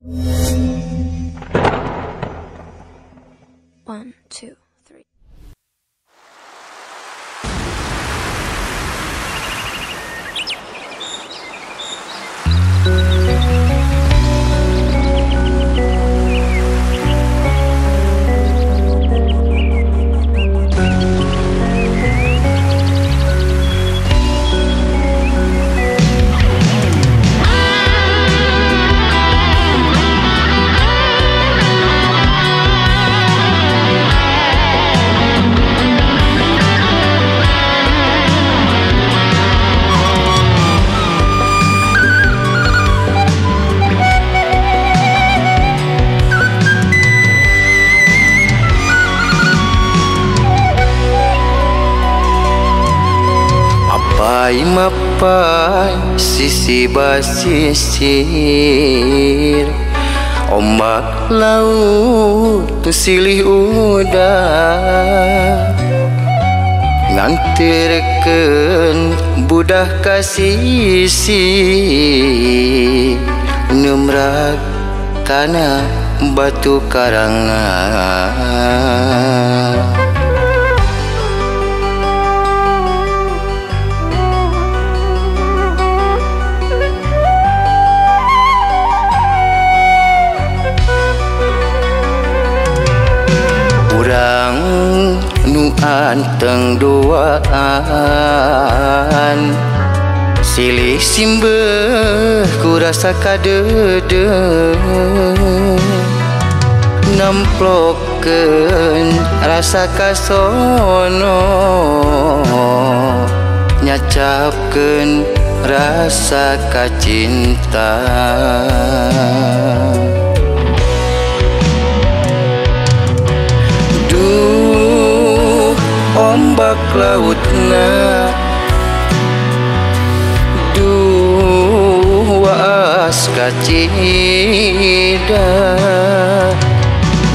1, 2, 3. Mapai sisi basisir ombak laut silih udah ngantirkeun budah ka sisi numrak kana batu karangan. Urang nu anteng duaan silih simbeuh ku rasa kadeudeuh nemplokeun rasa kasono nyacapkeun rasa kacinta. Duh ombak lautna, duh waas kacida,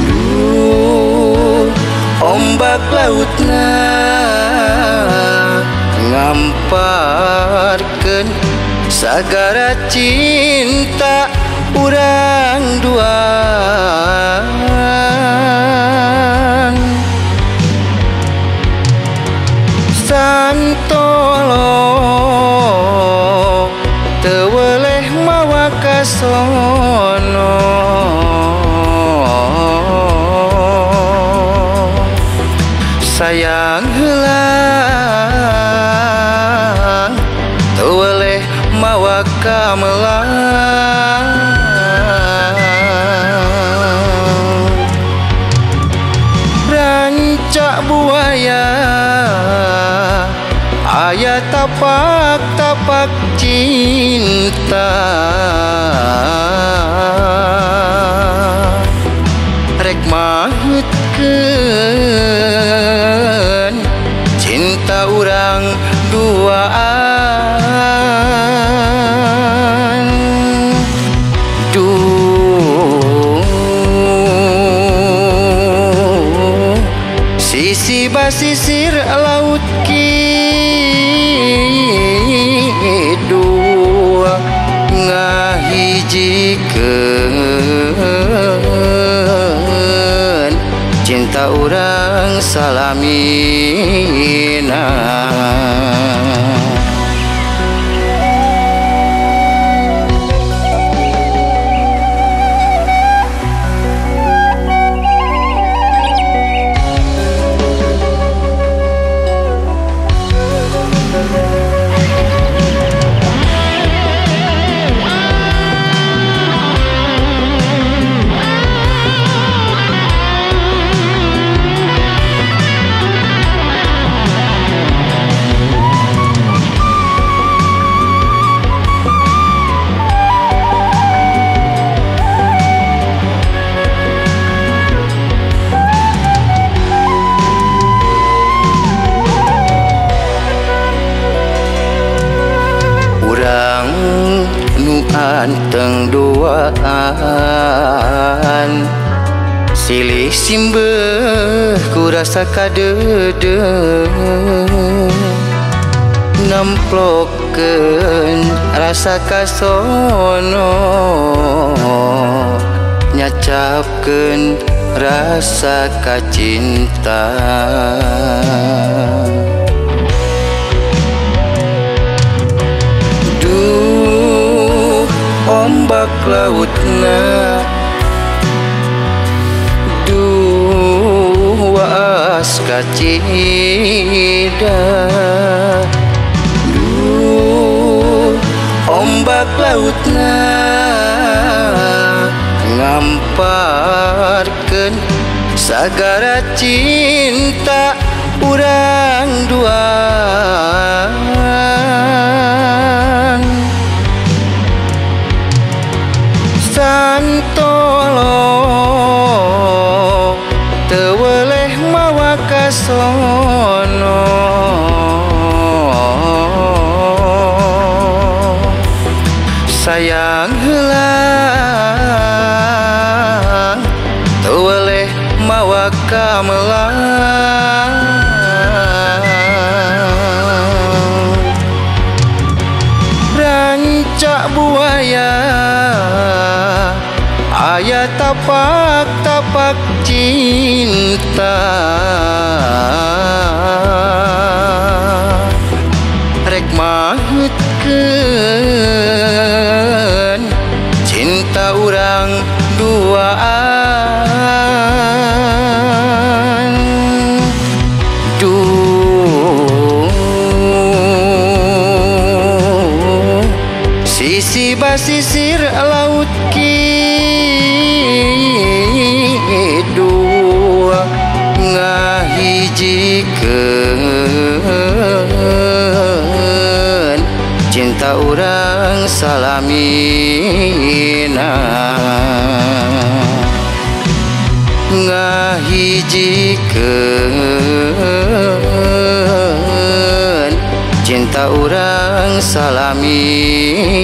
duh ombak lautna ngamparkeun sagara cinta urang duaan. Santolo teu weleh mawa kasono, sayang heula teu weleh mawa kamelang. Rancak buaya aya tapak-tapak cinta, rek maheutkeun cinta urang duaan. Duh sisi basisir laut kidul ngahijikeun cinta urang salamina. Urang nu anteng duaan silih simbeuh ku rasa kadeudeuh nemplokeun rasa kasono. Ngucapkeun rasa kacinta. Duh ombak lautna, duh waas kacida. Duh ombak lautna ngamparkeun sagara cinta urang duaan. Santolo teu weleh mawa kasono, sayang heula teu weleh mawa kamelang. Rancak buaya aya tapak-tapak cinta, rek maheutkeun cinta urang duaan. Duh sisi basisir laut kidul ngahijikeun cinta urang salamina, ngahijikeun cinta urang salamina.